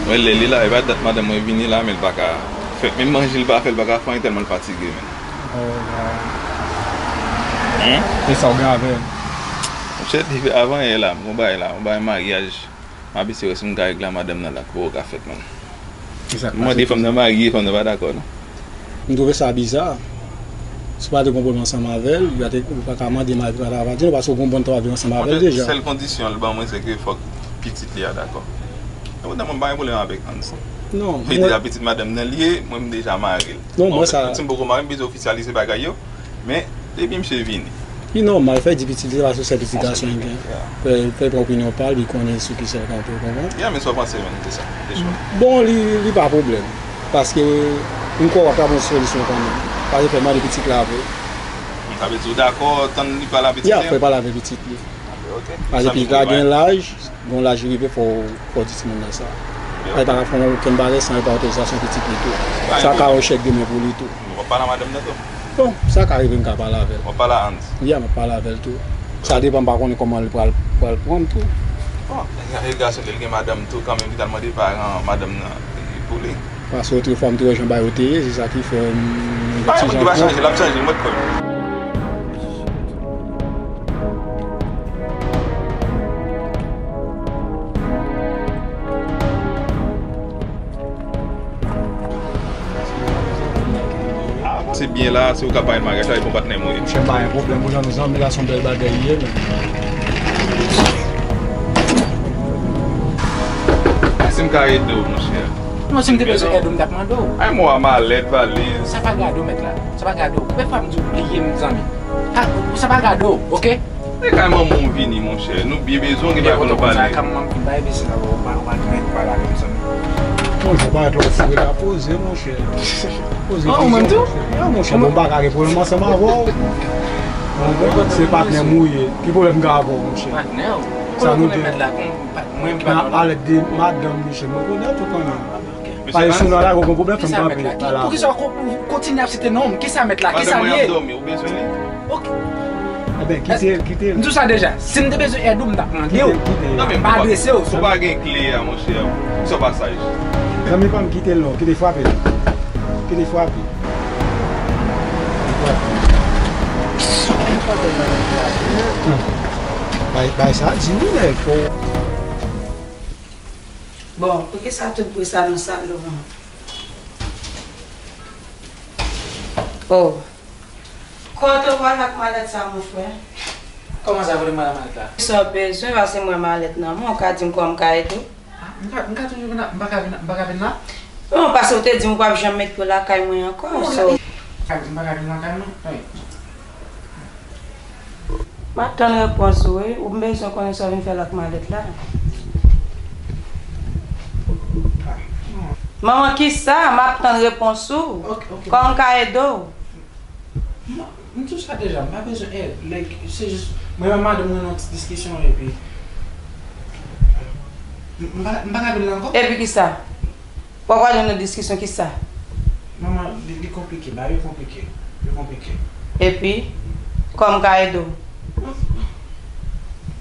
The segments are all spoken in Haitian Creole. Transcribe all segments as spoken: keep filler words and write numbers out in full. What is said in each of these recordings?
Mwen lè li la, e pa dat madanm mwen vini la, men l pa ka fè, menm manje l pa fè, l pa ka fè anyen tèlman l fatige, men. Oh, God. Hmm? E sa w gen avè l? Monchè, depi avan yè la, m gon bagay la, m gon bagay maryaj. M ap eseye wè si m ka regle a madanm nan la, ki poko ka fèt, man. Kisa k pase? M mande fanm nan marye, fanm nan pa dakò, non. M twouve sa biza. Si w pa te gon pwoblèm ansanm avè l, yo te, ou pa ka mande m al travay, paske w gon bon travay ansanm avè l deja. Sèl kondisyon l ban mwen, se ke fòk pitit li a dakò. Epoutan, mwen pa gen pwoblèm avèk Hans. Non, mwen deja pitit madanm nan li ye, mwen m deja mare l. Non, mwen sa. Menm si m poko mare, m bezwen ofisyalize bagay yo. Men, depi misye vini. Li nòmal, fè di pitit li, paske se pitit gason li gen. Fè, fè pran opinyon pa l, li konnen sou ki sa l kanpe, w konprann? Ya, men sa w panse menm de sa, de sa? Bon, li, li pa pwoblèm. Paske m kwè w ap travay yon solisyon kanmenm. Paske fè mande pitit la vre. Sa vle di w dakò, tann li pale a pitit li? Ya, fè pale avèk pitit li. Ok. Paske pitit la gen laj, gon laj li rive, fò, fò w di timoun nan sa. Li pa ka fè okenn bagay san li pa otorizasyon pitit li tou. Sa ka yon echèk demen pou li tou. W ap pale a madanm nan tou? Bon, sa ka rive m ka pale avè l. W ap pale a Hans? Ya, m ap pale avè l tou. Sa depann, m pa konnen kòman li pral, pral pran l tou. Bon, e gason li, li gen madanm tou, kanmenm li t al mande paran madanm nan pou li. Paske otrefwa m te wè jan bagay yo te ye, se sa ki fè m gen ti jan. Li pa chanje, l ap chanje, mwen kwè. Se byen la, si w ka pale maryaj la, e bon patnè mwen ye. Monchè, m pa gen pwoblèm pou jan nou zanmi la, se yon bèl bagay li ye, men. Si m ka ede w, monchè. Non, si m te bezwen èd ou, m t ap mande w. Ay, mwen malèt, valiz. Sa pa gade w, mèt la. Sa pa gade w. Koupe fwa m di w bliye m, zanmi. Sa pa gade w, oke? Se kay manman w vini, monchè. Nou byen bezwen w, gen bagay pou nou pale. Kay manman m vin, bay bezwen la, ou pa, ou pa gen pou pale avè m, zanmi. Monchè, ou pa twò foure la, poze, monchè. Poze vizyon, monchè. Ya, monchè, bon, m pa ka gen pwoblèm ansanm avè w. Se patnè m ou ye. Ki pwoblèm m gen avè w, monchè? Patnè w? Sa nou gen. Mwen ki pa nan alèt de madanm misye, mwen konnen tout kanmenm. Paske sou non la, gon pwoblèm, fè m kanpe la. Poukisa w kontinye ap site non m? Kisa mèt la? Kisa l ye? Madanm mwen ap dòmi, ou bezwen li? Ok. Ebyen, kite l, kite l. M di w sa deja, si m te bezwen èd ou, m t ap mande w. Kite l, kite l. M pa adrese w. Ou pa gen kle a, monchè. Sa pasaj. Zanmi pa m, kite l non, kite frape l. Kite frape. Bay, bay sa di wi, nèg, fò. Bon, poukisa tout bri sa nan salon an? Oh. Kote w pral ak malèt sa, mon frè? Kòman sa, kote m pral ak malèt la? Sa w bezwen, paske m wè malèt nan men w, ou ka di m kòman m ka ede w? Ah, m ka, m ka toujou vin la, m pa ka vin la, m pa ka vin la? Non, paske w te di m ou p ap janm met pye w lakay mwen ankò, so. M pa ka vin lakay mwen, wi. M ap tann repons ou, wi. Ou bezwen konnen sa w vin fè l ak malèt la. Manman, kisa? M ap tann repons ou. Ok, ok. Kòman m ka ede w? M, m di w sa deja, m pa bezwen èd. Like, se jis, mwen menm madanm mwen nan yon ti diskisyon, epi m, m pa, m pa ka vin la ankò. Epi kisa? Papa w nan diskisyon kisa? Manman, li, li konplike, bagay yo konplike. Yo konplike. Epi, kòman m ka ede w?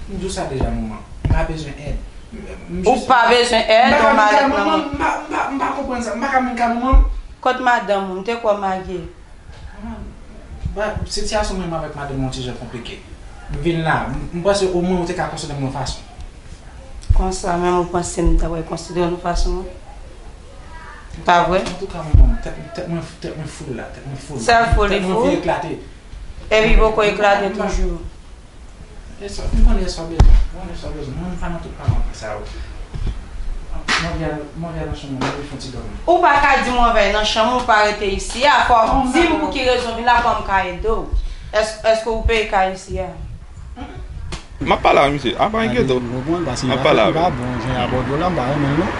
M di w sa deja, manman. M pa bezwen èd. M, m jis. Ou pa bezwen èd, ou malèt nan men. M pa, m pa, m pa konprann sa. M pa ka menm ka manman. Kot madanm ou? M te kwè w marye. Manman, ba, sitiyasyon mwen menm avèk madanm mwen yon ti jan konplike. M vin la, m, m panse omwen ou te ka konsidere m yon fason. Konsa, menm ou panse m ta pral konsidere w yon fason? Pa vre? Antouka, manman, tèt, tèt mwen, tèt mwen fou la, tèt mwen fou la. Sa fou, li fou? Tèt mwen anvi eklate. Epi poko eklate toujou. E sa, m konnen sa w bezwen, m konnen sa w bezwen. Mwen, m pa nan tout paran sa yo. M anvi al, m anvi al nan chanm mwen, m anvi fè yon ti dòmi. Ou pa ka di m w anvi al nan chanm ou, ou pa rete isi a. Fò w di m pou ki rezon w vin la, kòman m ka ede w. Èske, èske ou peye kay isi a? M ap pale ak misye. A, pa enkyete w. M ap pale avè l. Bon, jan abòde w la, m pa renmen l non.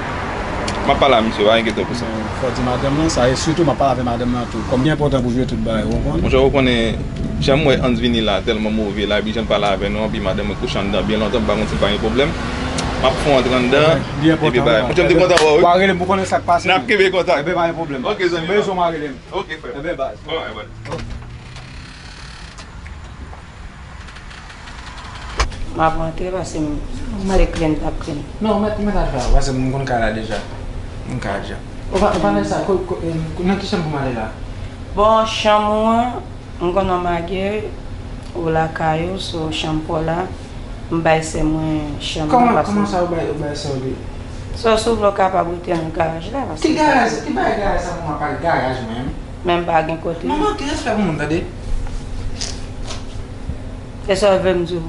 M ap pale ak misye, pa enkyete w pou sa. Fò w di madanm nan sa, e sitou m ap pale avè madanm nan tou. Kòm li enpòtan pou jwe tout bagay, ou konprann? Monchè, ou konnen, jan m wè Hans vini la, tèlman move, l abitye pale avè nou, anpi madanm mwen kouche anndan byen lontan, m pa konn si l pa gen pwoblèm. M ap fè w antre anndan, epi bagay. Monchè, m te kontan wè w, wi. W a rele m pou konnen sa k pase. N ap kenbe kontak. Ebyen, pa gen pwoblèm. Ok, zanmi. Si w bezwen w a rele m. Ok, frè. Ebyen, baz. Alright, bye. M ap rantre paske m, m se kle m t ap kle m. Non, mèt, mèt al travay, paske m konn kay la deja. M ka di. Ou pa, ou pa nan sa, ko, ko, em, nan ki chanm pou m ale la? Bon, chanm ou an, m konnen w magye, ou lakay ou, so chanm pa w la, m bay sè mwen chanm nan. Kòman, kòman sa ou bay, ou bay sè w li? So, si w vle w kapab rete nan garaj la, paske ki garaj? Ki bagay garaj sa pou mwen, pa garaj menm? Men m pa gen kote. Manman, ki respè pou moun, tande? E sa w vle m di w?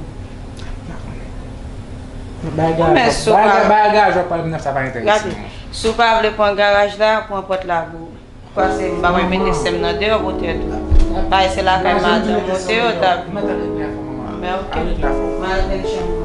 Bay garaj, bay garaj, w ap pale m nan sa pa enterese mwen. Si w pa vle pran garaj la, pran pòt la pou ou. Pase m pa mwen mete sè m nan deyò pou tèt ou. Bay se lakay madanm ou te yo t ap. Men ok. M al jwenn chanm.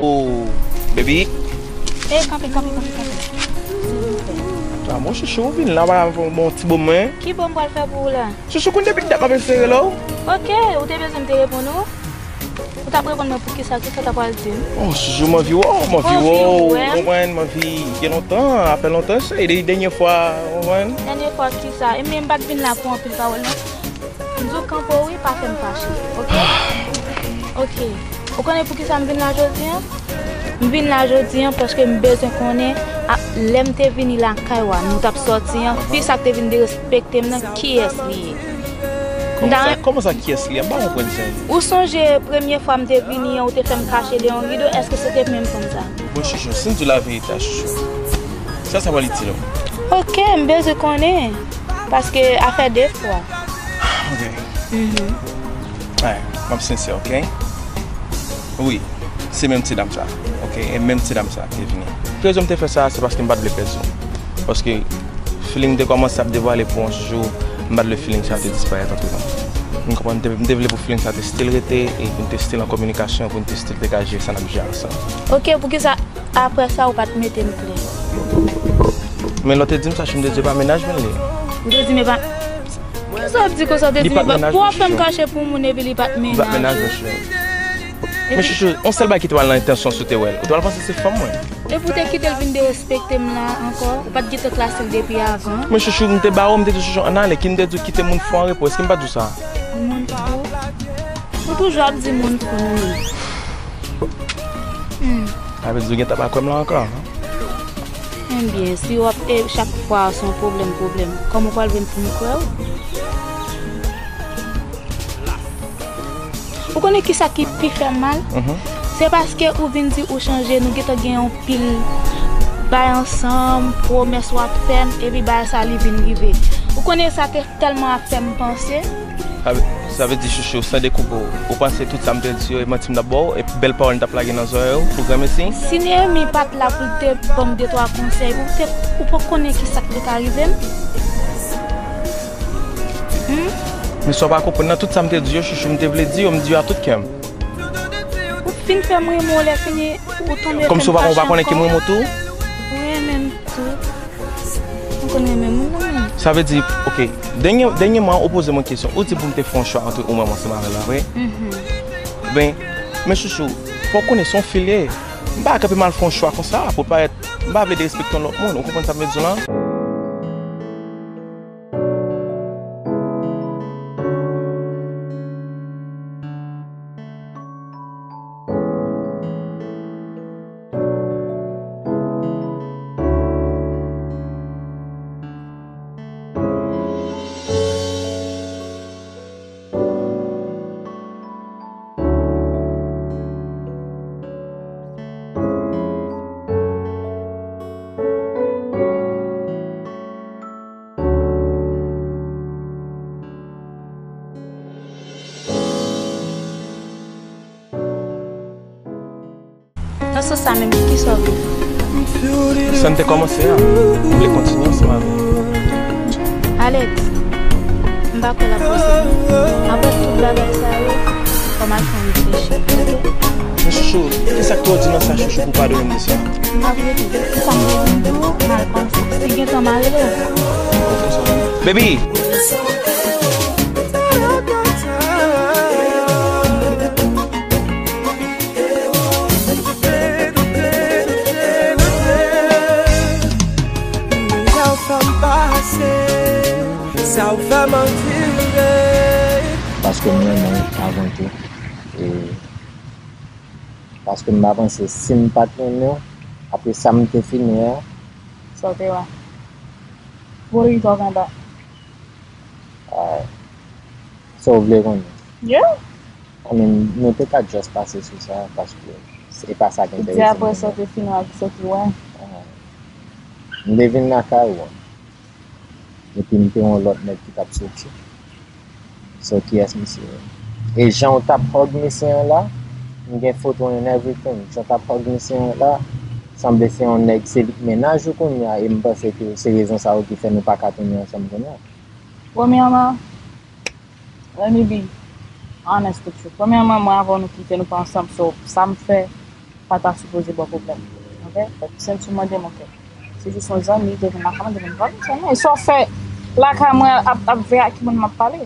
Oh, baby. Ey, kanpe, kanpe, kanpe, kanpe. Silvouplè. Ah, mon chouchou, ou vin la, pa bon, bon ti bon mwen. Ki bon m pral fè pou ou la? Chouchou, konn depi dat m ap espere la w. Ok, ou te bezwen m te reponn ou? Ou t ap reponn mwen pou kisa, kisa w t ap pral di m? Oh, chouchou, m anvi wè w, m anvi wè w, ou konprann, m anvi gen lontan, apre lontan, se de-, dènye fwa, ou konprann? Dènye fwa kisa? E men m pa t vin la pou anpil pawòl, non. M di w kanpe w wi, pa fè m fache, ok? Ok. Ou konnen pou kisa m vin la jodi an? M vin la jodi an paske m bezwen konnen, a, lè m te vini lakay w a, nou t ap sòti an, fi sa k te vin derespekte m nan, kiyès li ye? Kòman sa, kòman sa, kiyès li ye? M pa konprann sa. Ou sonje premye fwa m te vini an, ou te fè m kache dèyè yon rido, èske se te menm fanm sa? Bon, chouchou, si m di w laverite a, chouchou, sa, sa pral itil ou? Ok, m bezwen konnen, paske afè de fwa. Ok. Mhm. Alright, m ap sensè, ok? Wi, se menm ti dam sa, ok? E menm ti dam sa ki te vini. Rezon m te fè sa, se paske m pa t vle pèdi w. Paske feeling te kòmanse ap devwale pou yon jou, m pa t vle feeling sa te disparèt antre nou. M konprann, m te, m te vle pou feeling sa te still rete, e pou n te still an kominikasyon, pou n te still degaje sa n ap jere ansanm. Ok, poukisa apre sa ou pa t mete m klè? Men lè w te di m sa, m te di pa mennaj mwen li ye. Ou te di m e pa. Kisa w ap di konsa? Ou te di m e pa. Pou w ap fè m kache pou moun epi li pa t mennaj ou. Li pa t mennaj mwen, cheri. Men chouchou, yon sèl bagay ki te pral nan entansyon si w te wè l. Ou te pral panse se fanm mwen. Epi w te kite l vin derespekte m la ankò. Ou pa t gentan klase l depi avan. Men chouchou, m te ba w, m te di chouchou ann ale, ki m te di w kite moun fou an repo. Èske m pa t di w sa? Moun fou? Ou toujou ap di moun fou nou menm. Hmm. Sa vle di w gentan pa kwè m la ankò, en? Ebyen, si w ap, e, chak fwa se yon pwoblèm, pwoblèm, kòman w pral vin pou m kwè w? Ou konnen kisa ki pi fè m mal? Mhm. Se paske ou vin di ou chanje, nou gentan gen yon pil bay ansanm, pwomès w ap fè m, epi bagay sa li vin rive. Ou konnen sa te tèlman ap fè m panse. Sa vle, sa vle di, chouchou, san dekoupe w, ou panse tout sa m te di yo, e manti m t ap ba w, e bèl pawòl m t ap lage nan zòrèy ou, pou granmesi? Si Neyemi pa t la pou l te ban m de twa konsèy, ou te, ou poko konnen kisa k te ka rive m? Hmm? Men sa w pa konprann nan tout sa m te di yo, chouchou, m te vle di yo, m di yo a tout kè m. Ou fin fè m renmen w, lè fini, ou tonbe fè m kache ankò. Kòmsi w pa, ou pa konnen ke m renmen w tou? Ou renmen m tou. Ou konn renmen moun nan, men. Sa vle di, ok, dènye, dènyèman, ou poze mwen kesyon. Ou di pou m te fè yon chwa ant ou menm ansanm avè l la, vre? Mhm. Ben, men chouchou, fò w konnen se yon fi l ye. M pa ka kanpe m al fè yon chwa konsa, pou l parèt, m pa vle derespekte yon lòt moun. Ou konprann sa m vle di w lan? Nan sans sa menm, kisa w vle? Sa n te kòmanse a, m vle kontinye ansanm avè w. Alex, m pa kwè l ap posib. Apre tout bagay sa yo, fò m al fè yon reflechi. Men chouchou, kisa k tòdi nan sa chouchou pou padone m de sa? M p ap rete. Se sa m te vin di w, m al panse. Si gentan m a rele w. Baby! Sa w fè m pase, sa w fè m andire. Paske m renmen w avan tou. E paske m pa panse si m pa t renmen w, apre sa m te fini a. Sa w te wè? What are you talking about? Ah, sa w vle konnen? Yeah. I mean, nou te ka just pase sou sa, paske se pa sa k enterese m. Epi apre sa w te fini a, kisa w te wè? Ah. M te vin lakay ou an. Epi m te wè yon lòt nèg ki t ap soti. So, kiyès misye ye? E jan w t ap hug misye an la, m gen foto and everything. Jan w t ap hug misye an la, sanble se yon nèg, se li k mennaj ou kounye a, e m panse ke se rezon sa yo ki fè nou pa ka tounen ansanm kounye a. Premyèman, let me be honest with you. Premyèman, mwen avè w nou kite, nou pa ansanm, so sa m fè pa ta sipoze ba w pwoblèm. Oke? But since ou mande m, oke. Se jis yon zanmi, li te vin lakay mwen, li te vin pale, zanmi. E sa w fè lakay mwen ap, ap veye ak ki moun m ap pale?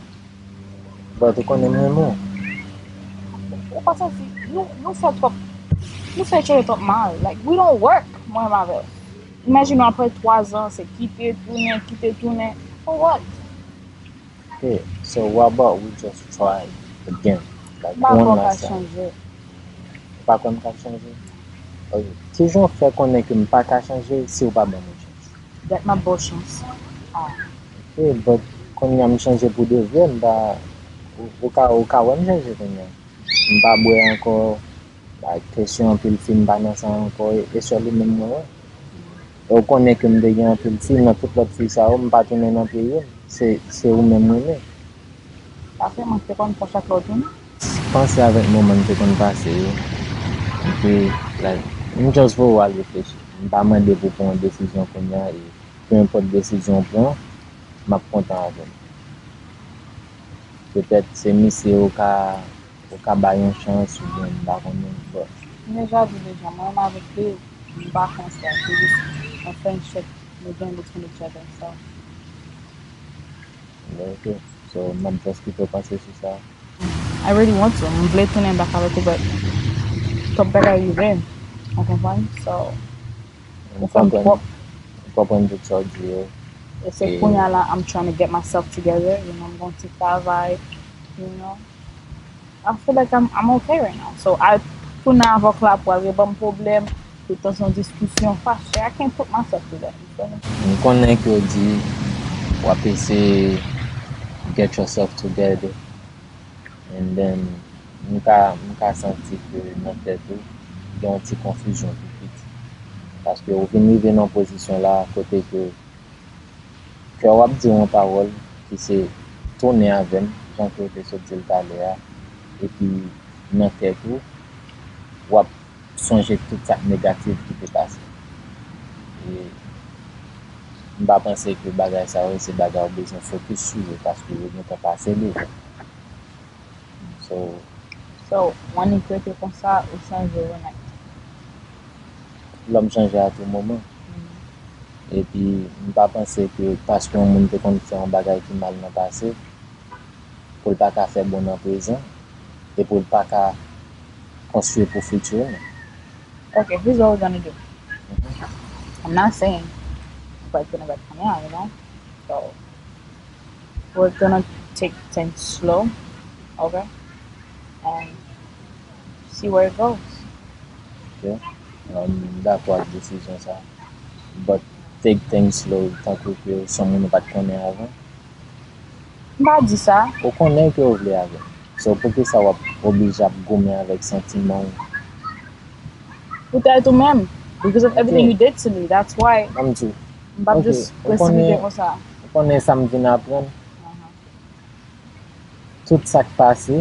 But ou konnen m renmen w. Ou pa santi, nou, nou fè twòp, nou fè cheve twòp mal. Like, we don't work, mwen menm avè w. Imajine w apre twa zan, se kite tounen, kite tounen. For what? Okay, so what about we just try again? Like, one last time. M pa kwè m ka chanje. Ou pa kwè m ka chanje? Ok. Kijan w fè konnen ke m pa ka chanje si w pa ban m yon chans? Dat m ap ba w chans. Ah. Ok, but kounye a m chanje pou de vrè, m pa, ou, ou ka, ou ka wè m chanje kounye a. M pa bwè ankò, like, kesyon anpil fi, m pa nan sa ankò, e, e sèl ou menm mwen wè. E w konnen ke m te gen anpil fi, nan tout lòt fi sa yo, m pa tounen nan pye yo, se, se ou menm mwen renmen. Sa fè mwen te konn fè chak lè w tounen. Panse avèk moman n te konn pase yo, m te, like, m just voye w al reflechi. M pa mande pou w pran yon desizyon kounye a, e pe enpòt desizyon w pran, m ap kontan avè l. Petèt se misye ou ka, ou ka bay yon chans oubyen m pa konnen, but. M deja di deja, mwen menm avèk li, m pa konsa, se jis yon friendship, nou gen between each other, so. Ok, so, m ap just kite w panse sou sa. I really want to, m vle tounen back avèk ou, but twòp bagay rive, ou konprann? So, ou fè m twòp. M konprann tout sa w di yo. E se kounye a la, I'm trying to get myself together, you know, m gon ti travay, you know. I feel like I'm, I'm okay right now. So, I tounen avè w la pou al reban m pwoblèm, tout tan se yon diskisyon fache. I can't put myself through that, you feel me? M konnen ke w di w ap eseye get yourself together. And then, m ka, m ka santi ke nan tèt ou, gen yon ti konfizyon ki piti. Paske ou vin rive nan yon pozisyon la, kote ke kè w ap di w yon pawòl ki se tounen avè m, jan ke w te sot di l talè a, epi nan tèt ou, w ap sonje tout sa k negatif ki te pase. E m pa panse ke bagay sa yo se bagay ou bezwen fokis sou yo, paske yo gentan pase deja. So, so, w annik rete konsa, ou chanje overnight? Lòm chanje a tou moman. Mm. Epi, m pa panse ke paske yon moun te konn fè yon bagay ki mal nan pase, pou l pa ka fè bon nan prezan, e pou l pa ka konstwi pou fiti l. Okay, here's what we're gonna do. Mhm. I'm not saying we're gonna get, you know, so we're gonna take things slow, okay? And see where it goes. Ok. Um, m dakò ak desizyon sa. But take things slow, tankou ke se yon moun ou pa t konnen avan. M pa di sa. Ou konnen ke w vle avè l. So, poukisa w ap oblije ap goumen avèk santiman w? Poutèt ou menm. Because of everything you did to me. That's why. Ban m di w. M p ap just presipite konsa. Ou konnen sa m vin aprann? Tout sa k pase,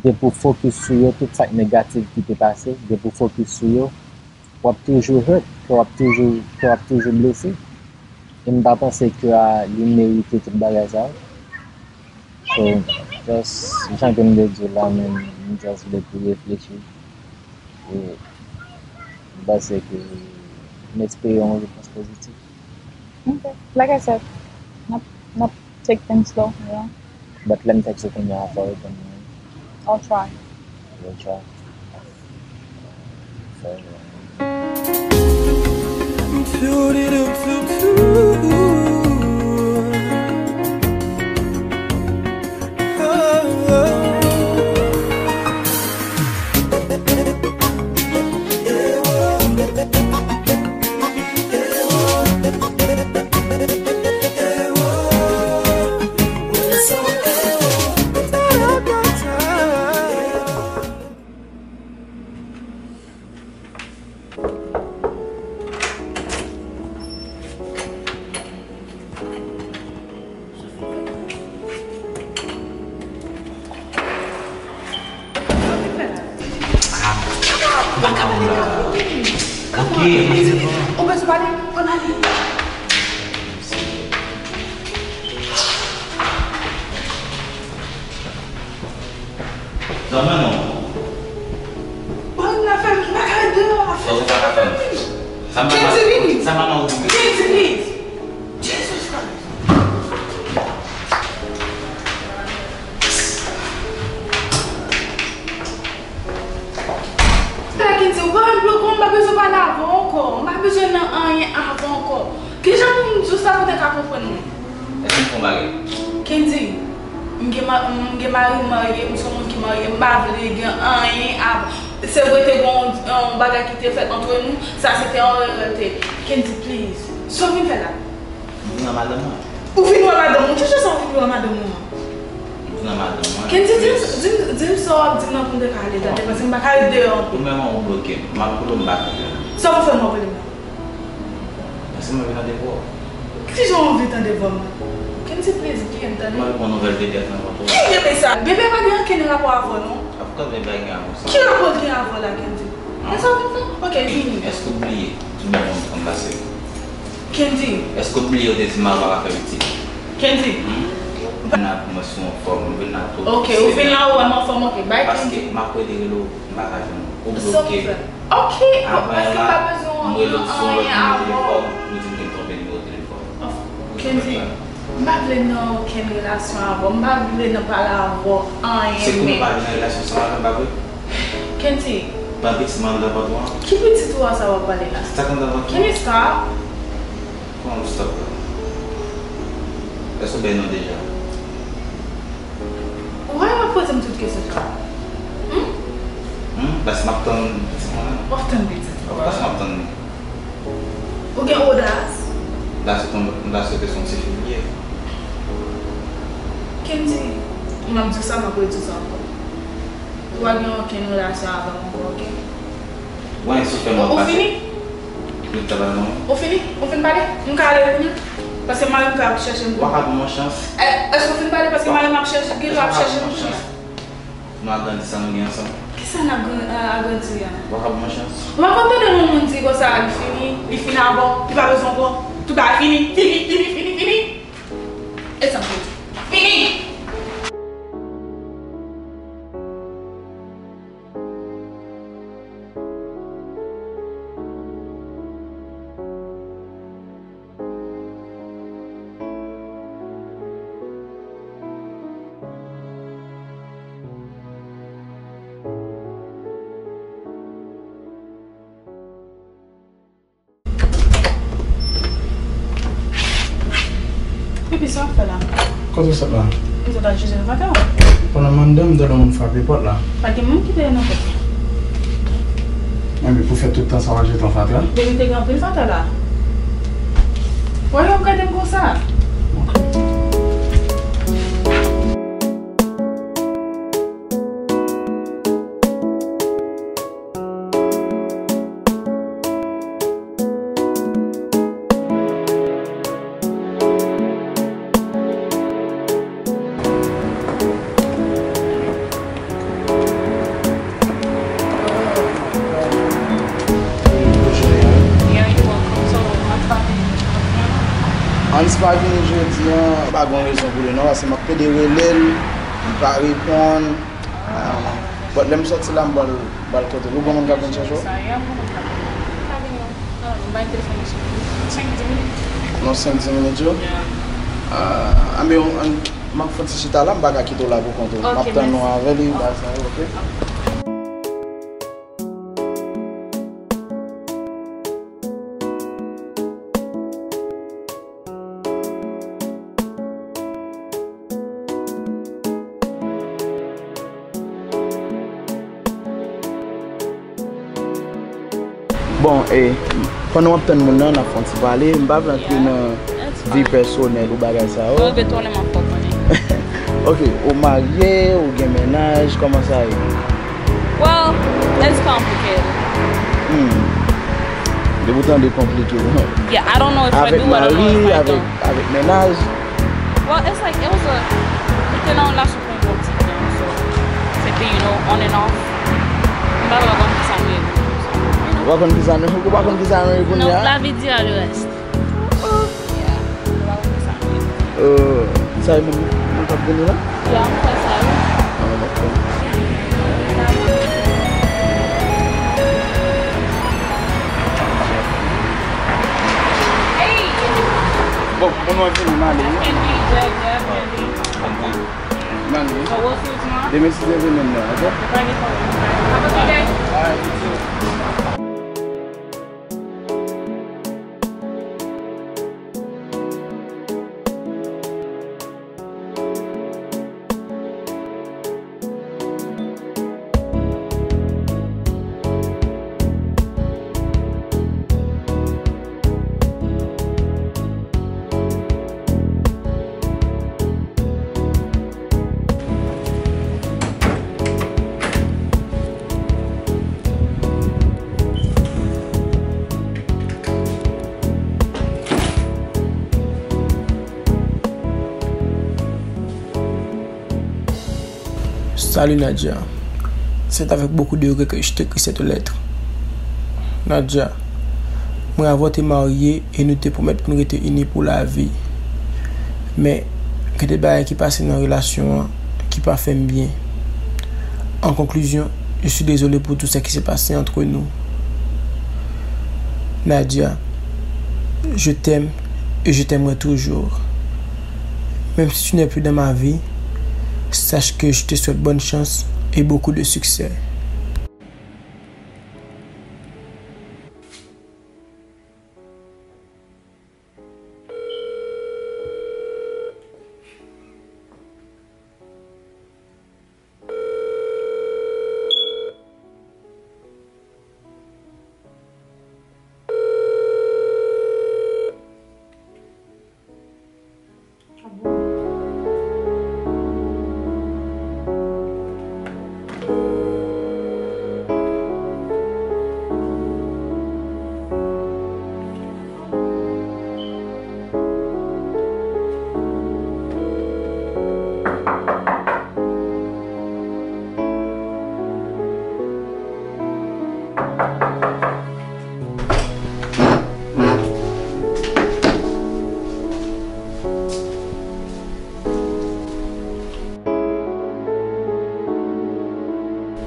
depi w fokis sou yo, tout sa k negatif ki te pase, depi w fokis sou yo, w ap toujou hurt, kè w ap toujou, kè w ap toujou blese. E m pa panse kè a li merite tout bagay sa yo. So, just, jan ke m te di w la, men m just vle pou reflechi. E m panse ke m espere yon repons pozitif. Ok. Like I said, n ap, n ap take things slow, you know? But lè m text ou kounye a, fò w reponn mwen. I'll try. You'll try. Fò w reponn mwen. Ah, ou pa ka pale la. Ok, mwen se bon. Ou bezwen pale? Ann ale. Zanmi non. Bon, n a fè, m pa ka ret deyò a. Sa ou pa ka fè? Sa m pa ka. Kendy, vini. Sa m pa ka. Kendy, please. Jesus Christ. Kendy, ou pa menm bloke m, m pa bezwen pale avè w ankò. M pa bezwen nan anyen avè w ankò. Kijan pou m di w sa pou w te ka konprann mwen? Èske m fè yon bagay? Kendy, m gen ma-, m gen mari, m marye, m se yon moun ki marye, m pa vle gen anyen avè w. Se vre, te gen yon, yon bagay ki te fèt antre nou, sa se te yon erè, te. Kendy, please. Sa w vin fè la? M vin wè madanm mwen. Ou vin wè madanm ou? Ki jan sa ou vin wè madanm ou an? M vin wè madanm mwen. Kendy, di m, di m, di m sa w ap di m nan pou m te ka ale tande, paske m pa ka ret deyò ankò. Ou menm ou bloke m. M ap koule w, m pa ka fè. Sa w pou fè m ap rele m la? Paske m anvi tande vwa w. Kijan w anvi tande vwa m? Kendy, please, bliye m, tande. M anvi pran nouvèl bebe ak nan vant ou. Ki bebe sa? Bebe pa gen okenn rapò avè w, non. Of course, bebe a gen avè w sa. Ki rapò l gen avè w la, Kendy? Hein? E sa w vin fè? Ok, vini. Èske w bliye tout bon moun ki konn pase? Kendy. Èske w bliye yo te di mari w pa ka fè pitit? Kendy. Hmm? M vin la pou mwen sou yon fòm, m vin la tou. Ok, ou vin la, ou wè m anfòm, ok, bye, Kendy. Paske m ap rele, rele w, m pa ka jwenn ou. Ou bloke m. Ok, paske m pa bezwen anyen avè w. Apre la, m rele w sou lòt nimewo telefòn, ou di m ke m twonpe nimewo telefòn. Kendy, m pa vle nan okenn relasyon avè w. M pa vle nan pale avè w anyen menm. Se kou nou pa vle nan relasyon sa madanm, pa vre? Kendy. Ban pitit mwen nan vant ou an. Ki pitit ou a sa w ap pale la? Sa k anndan vant mwen? Kendy, stop. Kòman stop la? Èske w bay non deja? Why w ap poze m tout kesyon sa? Hmm? Hmm? Paske m ap tann pitit mwen an. W ap tann pitit ou a? Of course m ap tann li. Ou gen odas? M ta swete, m ta swete se yon ti fi li ye. Kendy, m ap di w sa, m ap redi w sa ankò. Ou pa gen okenn relasyon avè m ankò, ok? Wen, si w fè m pase. Ou fini? Ou fini? Ou fin pale? M ka ale kounye a? Paske mari m ka ap chèche m. Ou pa ka ban m yon chans? È, èske ou fin pale? Paske mari m ap chèche, gentan ap chèche m kounye a. Nou agrandi sa nou gen ansanm. Kisa n ap gran-, a-, agrandi a? Ou pa ka ban m yon chans? Ou pa konn tande yon moun di konsa, li fini, li fini avè w, li pa bezwen ankò. Tout bagay fini, fini, fini, fini, fini. E sa m te di. Fini! Epi sa w ap fè la? Kote w sot la? M sot al jete nan fatra. Pandan m anndan, m tande yon moun frape pòt la. Pa gen moun ki dèyè nan pòt la. Enben, pou fè tout tan sa w al jete yon fatra? Depi te gen anpil fatra la. Why w ap gade m konsa? Ok. Hans pa vini jodi an, pa gen rezon pou li non, paske m ap tande rele l, li pa reponn. Ah, but lè m sòti la, m pral, m pral kote l. Ou gen moun k ap vin chèche w? Sa, yeah, m gen moun k ap vin. Li ka vini, non. Ah, m bay telefòn nan sou senk, dis minit. Nan senk, dis minit yo? Yeah. Ah, anben, m ap fè yon ti chita la, m pa ka kite w la pou kont ou. Ok, m ap tann ou avè li, bagay sa yo, ok? Ok. Bon, e, pandan w ap tann moun nan, n ap fè yon ti pale. M pa vle antre nan vi pèsonèl ou bagay sa yo. Mwen rete twò lè m ap fè w konnen. Ok, ou marye, ou gen mennaj, kòman sa ye? Well, it's complicated. Hmm. Depi w tande konplike, non? Yeah, I don't know if I do, I don't know if I don't. Avèk mari, avèk, avèk mennaj? Well, it's like, it was a, li te nan relasyon pou yon bon ti tan, so, se te, you know, on and off. M pa vle konn kisa m ye, you know. Ou pa konn kisa nou, ou pa konn kisa nou ye kounye a? Non, la vie dira le reste. Yeah, m pa konn kisa m ye. Euh, sa e moun, moun k ap vini la? Yeah, m kwè sa, wi. Ah, dakò. Bon, bon, nou ap vini, m ale, wi. M ale. So we'll see you tomorrow? Demen, si Dye vle, menm lè, ok? Have a good day. All right, you too. Salut Nadia. C'est avec beaucoup de regret que je t'écris cette lettre. Nadia, mwen avè w te marye e nou te pwomèt pou n rete ini pou lavi. Men, gen de bagay ki pase nan relasyon an ki pa fè m byen. En conclusion, je suis désolé pour tout ce qui s'est passé entre nous. Nadia, je t'aime et je t'aimerai toujours. Même si tu n'es plus dans ma vie, sache que je te souhaite bonne chance et beaucoup de succès.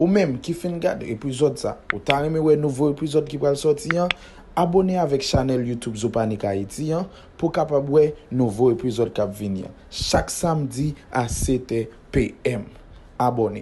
Ou menm ki fin gade epizòd sa, ou ta renmen wè nouvo epizòd ki pral sòti an? Abòne avèk chanèl YouTube Zopanik Ayiti an pou w kapab wè nouvo epizòd k ap vini an, chak samdi a sèt è p m. Abòne.